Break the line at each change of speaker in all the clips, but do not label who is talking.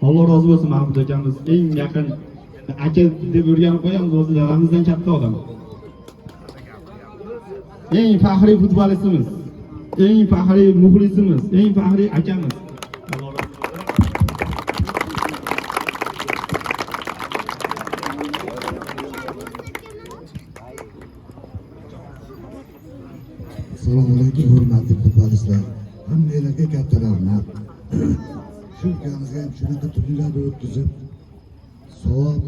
Alloh rozi bo'lsin Mahmud akamiz. Eng yaqin aka deb o'rganib qo'yamiz, o'zi dadamizdan katta odam. Eng faxriy futbolistimiz, eng faxriy muxlisimiz, eng faxriy akamiz. Alloh rozi bo'lsin.
Assalomu alaykum, hurmatli futbolistlar. Hammanglarga katta rahmat. Shu ukamizga ham shunaqa turnirlarni o'tkazib, savob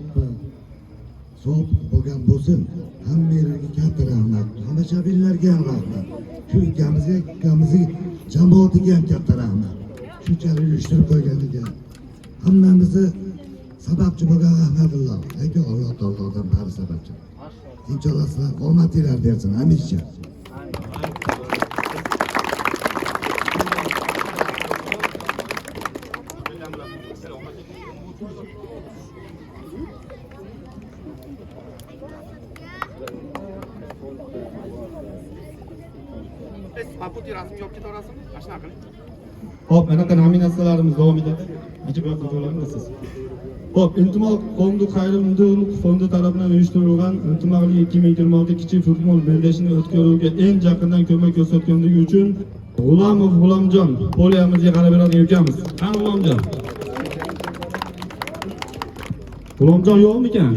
savob bo'lgan bo'lsin. Hammanglarga katta rahmat. Tomoshabinlarga ham rahmat. Shu ukamizga, ukamizning jamoatiga ham katta rahmat. Shunchalik uyushtirib qo'yganiga. Hammamizni sababchi bo'lgan rahmatulloh. Lekin Alloh taolodan bari sababchi. Inshaalloh sizlar omadinglar bersin hamisha.
Xo'p, anaqa nominatsiyalarimiz davom etadi. Aka, bu yoqqa joylanib siz. Xo'p, Intimo Fondi Xayriya fondi tomonidan uyushtirilgan Intimoq Liga 2026 kichik futbol bellashini o'tkazuvga eng yaqindan ko'mak ko'rsatganligi uchun G'ulomov G'ulomjon поля mizga qarab beradigan ukamiz. Qani G'ulomjon? G'ulomjon yo'qmikan?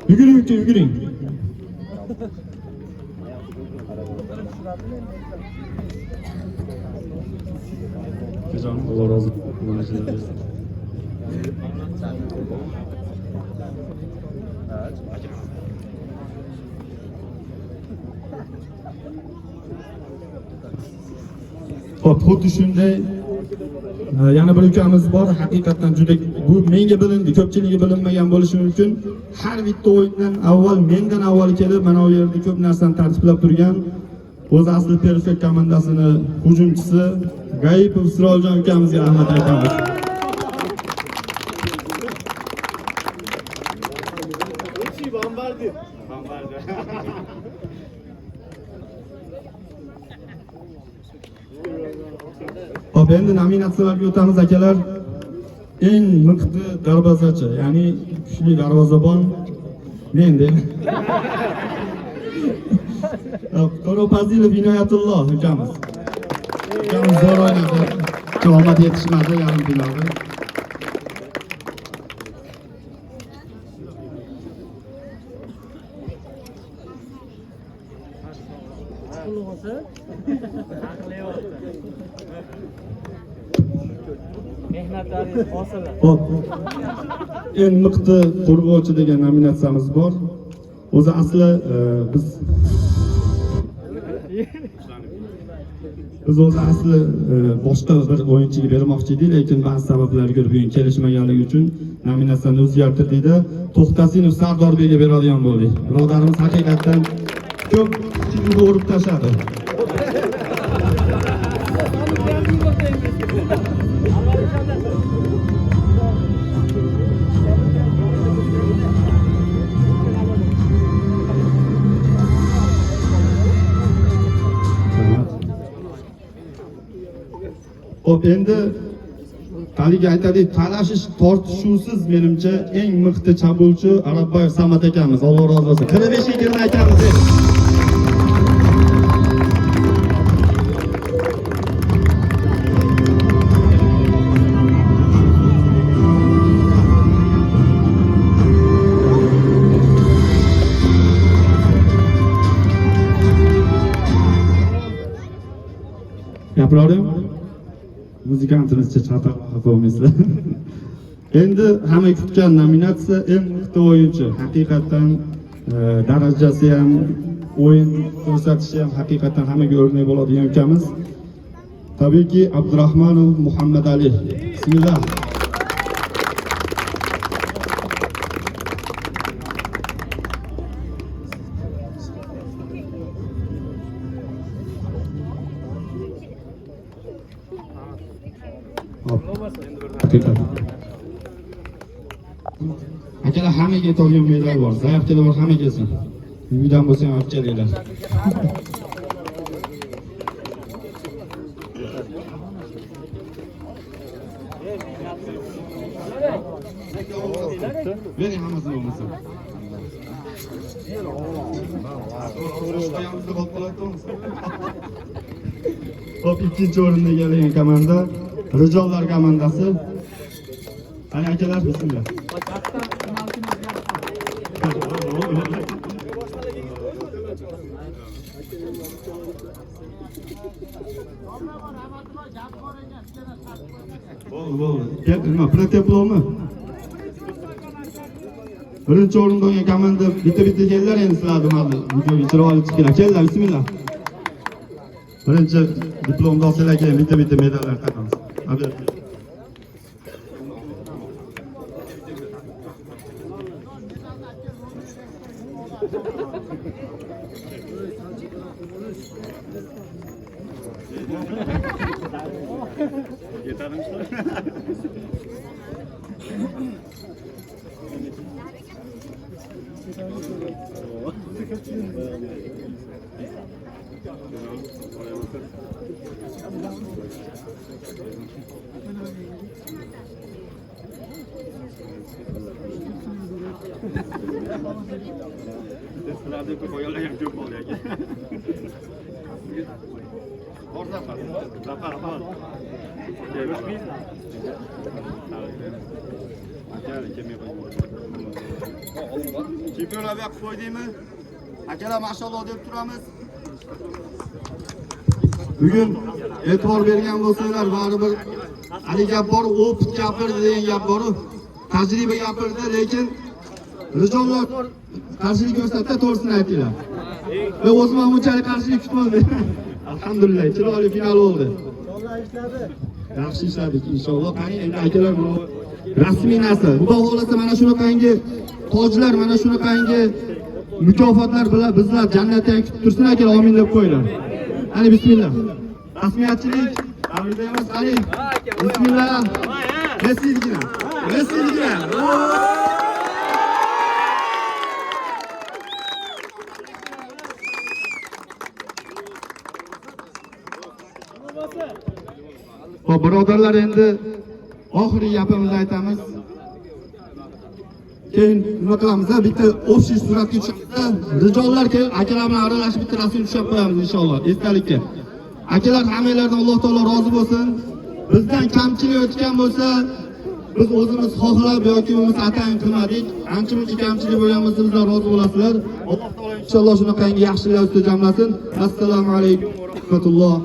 Yuguring uka, yuguring. Ukajon, Alloh rozi bo'lsin. Xo'p, xuddi shunday yana bir ukamiz bor, haqiqatdan juda bu menga bilindi, ko'pchiligi bilinmagan bo'lishi mumkin. Har bitta o'yindan avval mendan avval kelib mana bu yerda ko'p narsani tartiblab turgan o'zi asli Perfect komandasini hujumchisi G'ayipov Sirojjon ukamizga rahmat aytamiz. Xo'p, endi nominatsiyalarga o'tamiz akalar. Eng miqti darvozachi, ya'ni kuchli darvozabon men de. To'rapazilov Inoyatulloh ukamiz. Ukamiz zo'r o'ynadi. Omad yetishmadi yarim finalda.
Mehnatlaringiz hosili.
Xo'p. Eng miqti qo'rg'ovchi degan nominatsiyamiz bor. O'zi asli biz o'zi asli boshqa bir o'yinchiga bermoqchi edik, lekin ba'zi sabablarga ko'ra bugun kelishmaganligi uchun nominatsiyani o'zgartirdikda To'xtasinov Sardorbekka beradigan bo'ldik. Birodarimiz haqiqatdan ko'p chizg'ib urib tashladi. Rahmat. Xo'p, endi haligi aytadi, talashish tortishuvsiz menimcha eng miqti chabuvchi Arabboyev Samat akamiz. Alloh rozi bo'lsin. 45 ga kirdi akamiz. Gapiravering. Muzikantimizcha chatoq xafa bo'lmaysizlar. Endi hamma kutgan nominatsiya eng miqti o'yinchi. Haqiqatdan darajasi ham, o'yin ko'rsatishi ham haqiqatdan hammaga o'rnak bo'ladigan ukamiz. Tabiiyki Abdurahmonov Muhammad Ali. Bismillah. Hop. Haqiqat. Akalar, hammaga yetadigan medal bor. Заявка lar bor, hamma kelsin. Uydan bo'lsa ham olib kelinglar. Bering hammasini bo'lmasa. Xo'p, ikkinchi o'rinni egallagan komanda Rijollar komandasi. Qani akalar, bismillah. Bo'ldi, bo'ldi. Nima, proteplomi? Birinchi o'rinda o'ynagan komanda bitta-bitta keldilar, endi sizlarni hali videoga chiroyli chiqinglar. Keldilar, bismillah. Birinchi diplomni olsanglar, keyin bitta-bitta medallar taqamiz. Sizlarda ko'p ayollar ham ko'p bo'ldi aka. Bor Zafar. Zafar bor. Chempionlar bu yoqqa qo'ydingmi? Akalar mashalloh deb turamiz. Bugun e'tibor bergan bo'lsanglar, baribir hali gap bor, opit gapirdi degan gap bor. Tajriba gapirdi, lekin Rijollar qarshilik ko'rsatdi, to'g'risini aytinglar. Men o'zim ham bunchalik qarshilik kutmadim. Alhamdulillah, chiroyli final bo'ldi. Yaxshi ishladik inshaalloh. Qani endi akalar, bu rasmiy narsa. Xudo xohlasa mana shunaqangi tojlar, mana shunaqangi mukofotlar bilan bizlar jannatda ham kutib tursin akalar, amin deb qo'yinglar. Qani bismillah. Rasmiyatchilik davrida emas, qani. Bismillah. Messinikina. Messinikina. Xo'p, birodarlar, endi oxirgi gapimizni aytamiz. Keyin nima qilamiz? Bitta общий suratga tushamiz. Rijollar kelib, akalar bilan aralashib bitta rasm tushib qo'yamiz inshaalloh, esdalikka. Akalar, hammanglardan Alloh taolo rozi bo'lsin. Bizdan kamchilik o'tgan bo'lsa, biz o'zimiz xohlab yoki bo'lmasa atayin qilmadik. Ancha-muncha kamchilik bo'lgan bo'lsa, bizlar rozi bo'lasizlar. Alloh taolo inshaalloh shunaqangi yaxshiliklar ustida jamlasin. Assalomu alaykum va rahmatulloh.